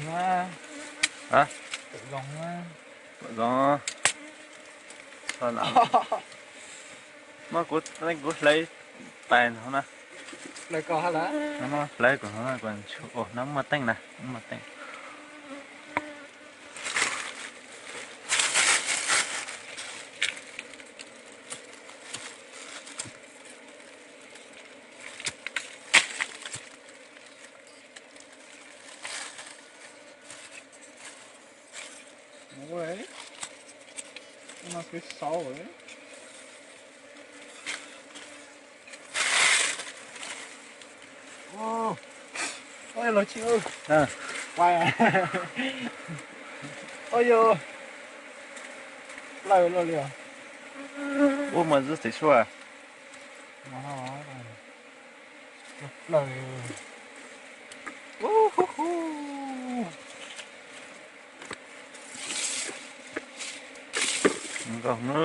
Hab, zoo, zoo. Muab kuv, kuv hlawv tais no na. Hlawv kom no, no muaj teeb na, muaj teeb. Ua, no twb xauv. Ua, los tsis, ua, yog plaws los li os. Ua mas zib txiv suab. Plaws. Nkaus na,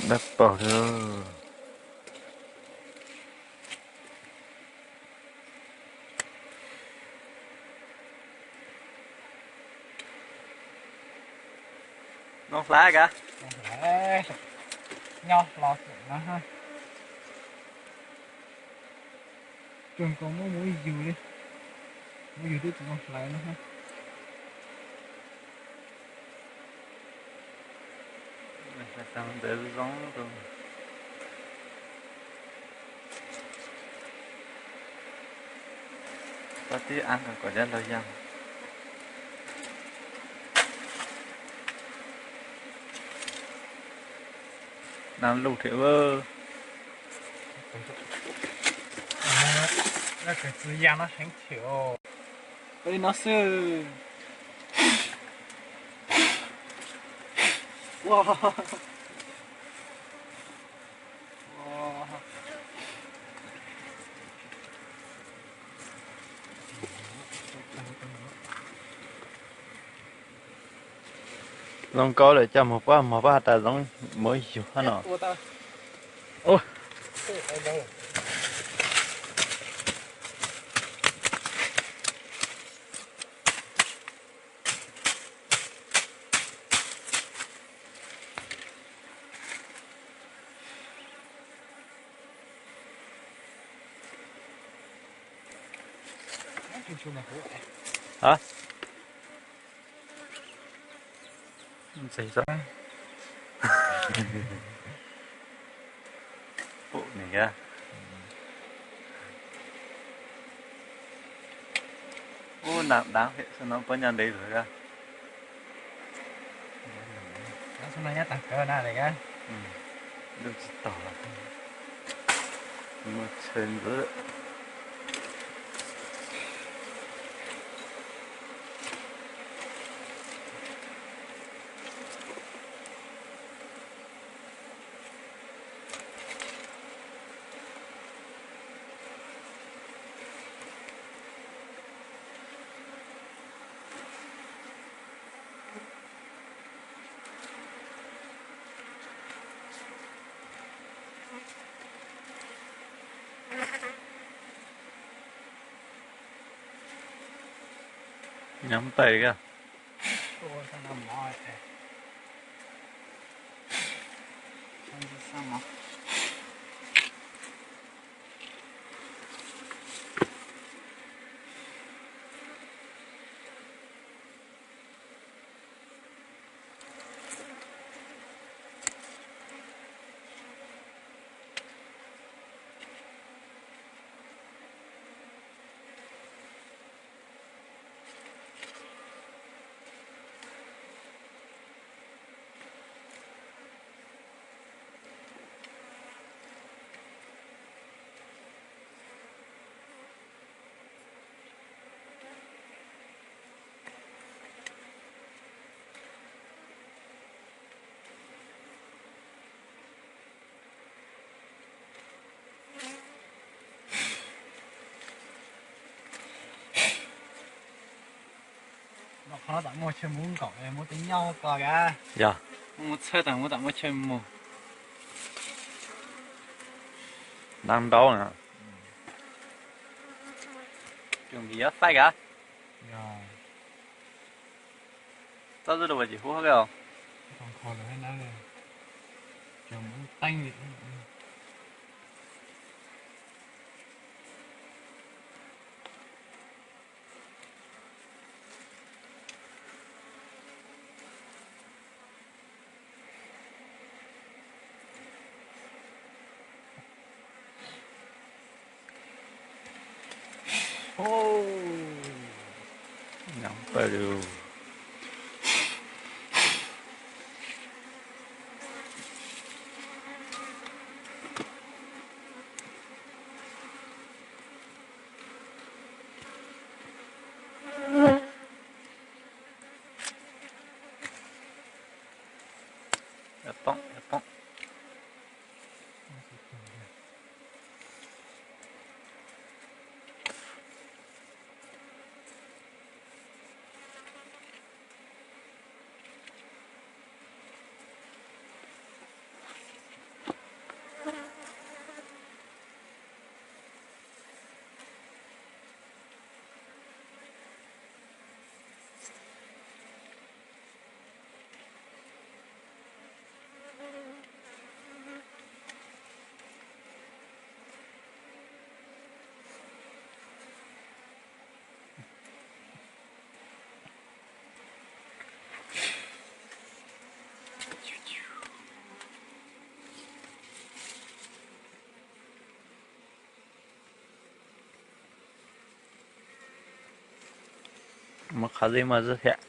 dab paug thiab. Noj hlais ka? Noj hlais, nyob hlo xwb no. Tsuag nkaus muab mus yug li, mus yug twb tsis zoo hlais no. Ntawd zoo, tau tib ab kom cov laug ya. Dab lub thiab. Txiv ya no heev thiab. Li no xwb. Zoo nkauj lawm, coj mus pab mog, pab tas zoo mus yug hab no. Hab, ntxim xwb. Pum ni ka. Ub, nag dab phem xwb no, puab nyob ntev lawm ka. Nyob tag kawg na li ka. Lub tsis tog, muaj chaw ntxwv. Nyob tais ka. Qhov no tam muaj chaw mus nkaum, muaj tej nyob ko ka. Yog, mus txhawb tas mus tam muaj chaw mus. Dab nraub na. Cov miv faib kav. Txob zub rau tsis huv os. Poob, poob. Muab qhov zeb muab zeb thiab.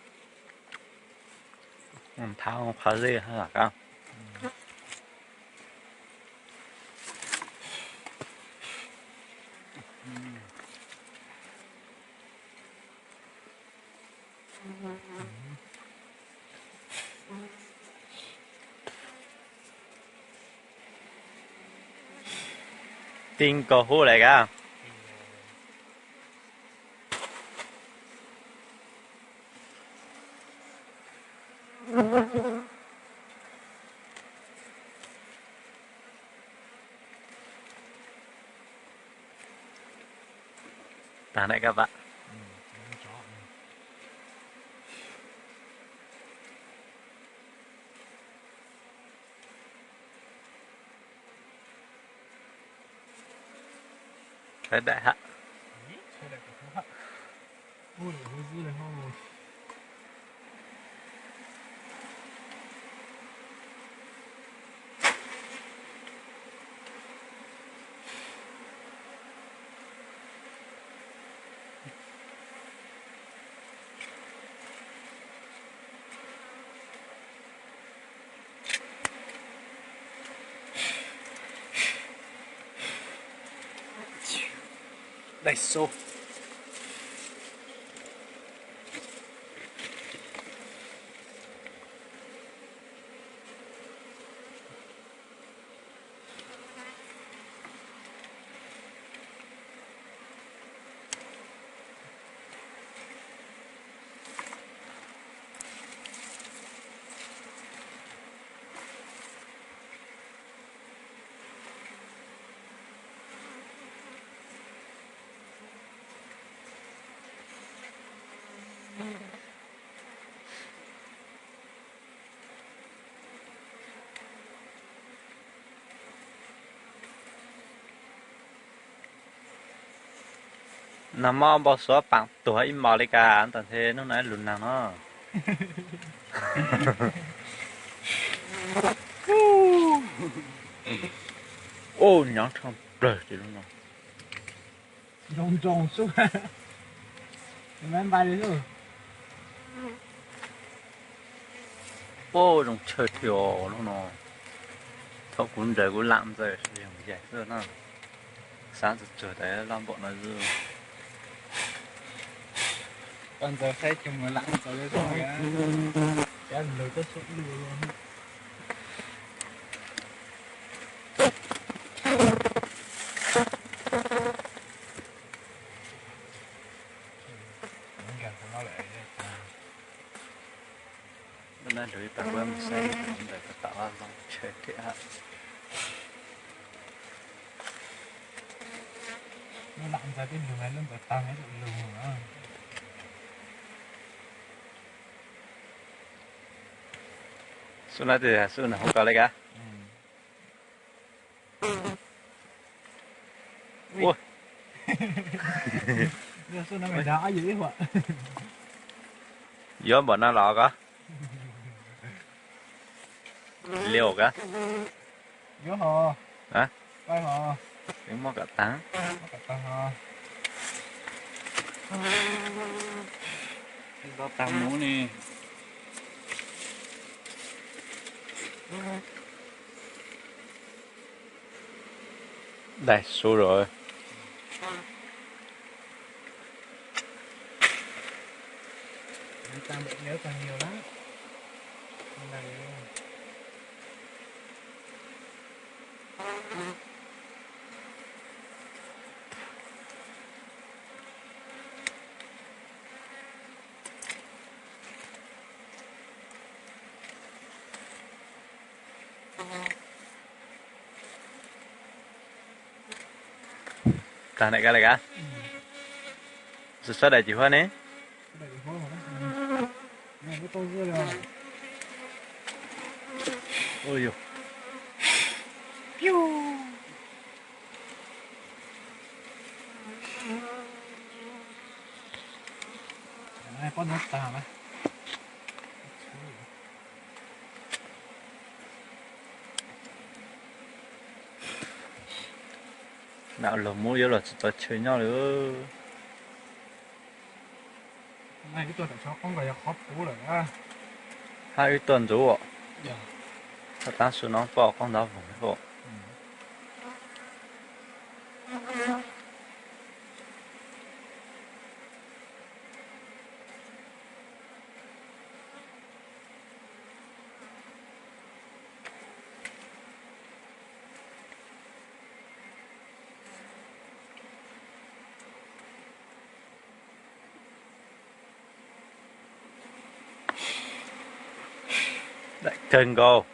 Thab qhov zeb los kab. Ti nkaus hub lawm kab. Tag lawm kab vam. Sawv daws hab. Dais xo. Nag hmo npau suav paam tuag ib hmos li cas ntawm ntshe hnub no lug nag no. Ub, nyob rhaj plawg ces lub no. Ub, zoo tsawg thiab lub no. Thaum kuv ntsawg kuv lam ntxaws zoo yaig xwb na. Xav txog tsuag tas loj npaum no xwb. Koj ntxaws saib cov mus lam ntxaws li, cov lug cov suav lug. Lub no lug ib pab kuv mus saib ntawm ko taw zoo tsawg thiab. Lub lam ntxaws tib lug, lub ntxaws tag lug. Xub na, xub na hu ko li ka. Yuav npaum no los ko. Liu ka. Yuav ho. Muab kom tag. Tag mus ne. Daig su lawm. Tag na ka li ka. Sab daim cim huab ne. Nam los muab yuav los tsis tau chaw nyob li. Hab wb tuaj ntxuv, hab taab su no poj qoob ntawv voog. Daim kawg nkaus.